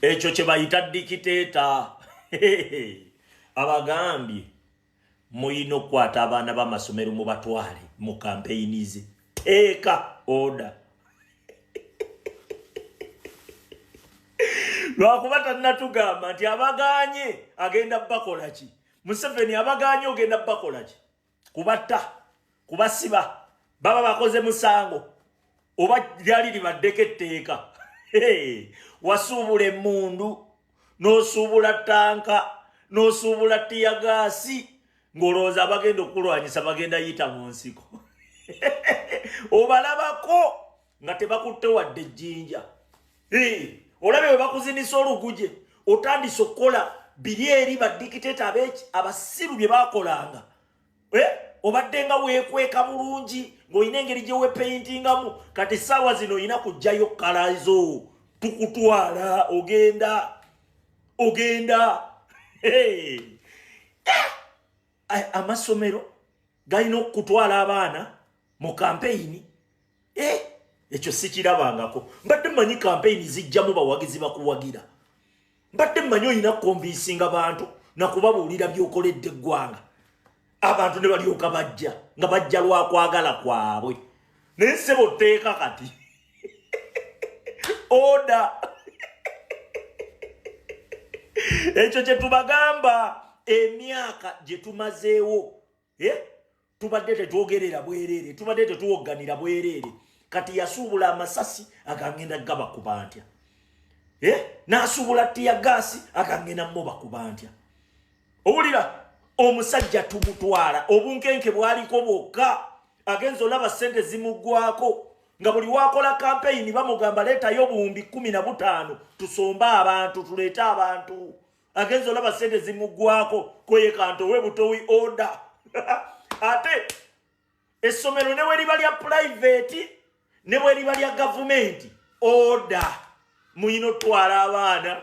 Ekyo kye bayita dikiteeta. Abagambye muyina okukwata abaana b'amasomero mubatwale mu kampeyini ze. Teeka oda. Lwakuba tannatugamba nti abagaanye agenda bakola ki? Museveni abagaanye ogenda bakola ki? Kubatta, kubasiba, baba bakoze musango oba lyali libaddeko etteeka. Wasuubula emmundu, n'osuubula ttanka, n'osuubula ttiyagaasi, ng'olowooza abagenda okukulwanyisa bagenda yita mu nsiko. Obalabako nga tebakutte wadde ejjinja. Olabye bwe bakuzinisa oluguje, otandise okukola biri eri badikiteeta abeki abasiru bye bakolanga. Obadde nga weekweka bulungi ng'olina engeri gye weepeyintingamu, kati essaawa zino olina kujjayo kkalazo, tukutwala ogenda ogenda. Amasomero galina okukutwala abaana mu kampeyini. Ekyo sikirabangako. Mbadde mmanyi kampeyini zijjamu bawagizi bakuwagira, mbadde mmanyi olina kukonvinsinga bantu nakubabuulira by'okoledde eggwanga, abantu ne balyoka bajja nga bajja lwakwagala kwabwe. Naye ssebo tteeka kati oda. Ekyo kye tubagamba, emyaka gye tumazeewo tubadde tetwogerera bwereere, tubadde tetuwogganira bwereere. Kati yasuubula amasasi agangenda gabakuba ntya, n'asuubula tiyagaasi agangenda mubakuba ntya. Owulira omusajja tumutwala obunkenke bwaliko bwokka, agenza olaba ssente zimuggwako nga buli wakola kampeyini bamugamba leetayo 15,000 tusombe abantu, tuleete abantu. Agenza olaba ssente zimuggwako kweyekanto we butowi order. Ate essomero ne bwe liba lya private ne bwe liba lya gavumenti, order muyina otwala abaana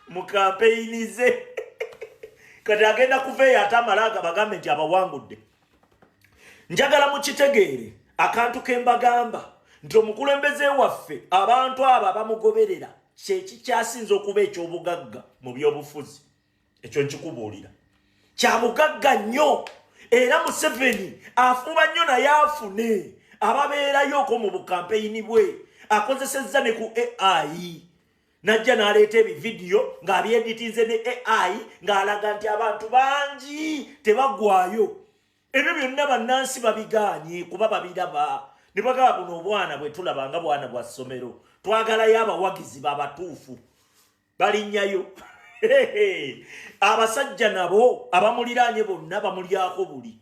mu kampeyini ze. Kati agenda kuveeyo ate amala agabagambe nti abawangudde. Njagala mukitegeere akantu ke mbagamba nti omukulembeze waffe abantu abo abamugoberera kyekikyasinza okuba eky'obugagga mu byobufuzi. Ekyo nkikubuulira, kya bugagga nnyo. Era Museveni afuba nnyo naye afune ababeerayoko mu bukampeyini bwe. Akozesezza ne ku AI, najja n'aleeta ebividiyo ng'abyeditinze ne AI ng'alaga nti abantu bangi tebaggwayo. Ebyo byonna bannansi babigaanye kuba babiraba ne bagaba buno obwana bwe tulaba nga bwana bwa ssomero, twagalayo abawagizi babatuufu balinnyayo. Abasajja nabo abamuliraanye bonna bamulyako buli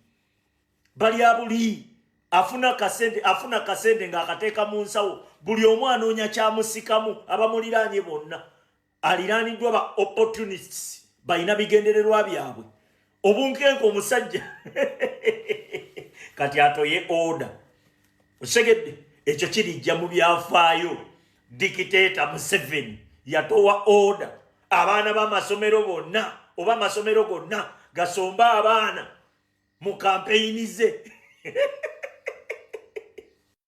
balya buli afuna kasente, afuna kasente ng'akateeka mu nsawo, buli omu anoonya kyamusikamu. Abamuliraanye bonna aliraaniddwa ba opportunists, balina bigendererwa byabwe. Obunkenke omusajja kati atoye order. Osegedde ekyo kirijja mu byafaayo. Dikiteeta Museveni yatowa order abaana b'amasomero bonna oba amasomero gonna gasombe abaana mu kampeyini ze.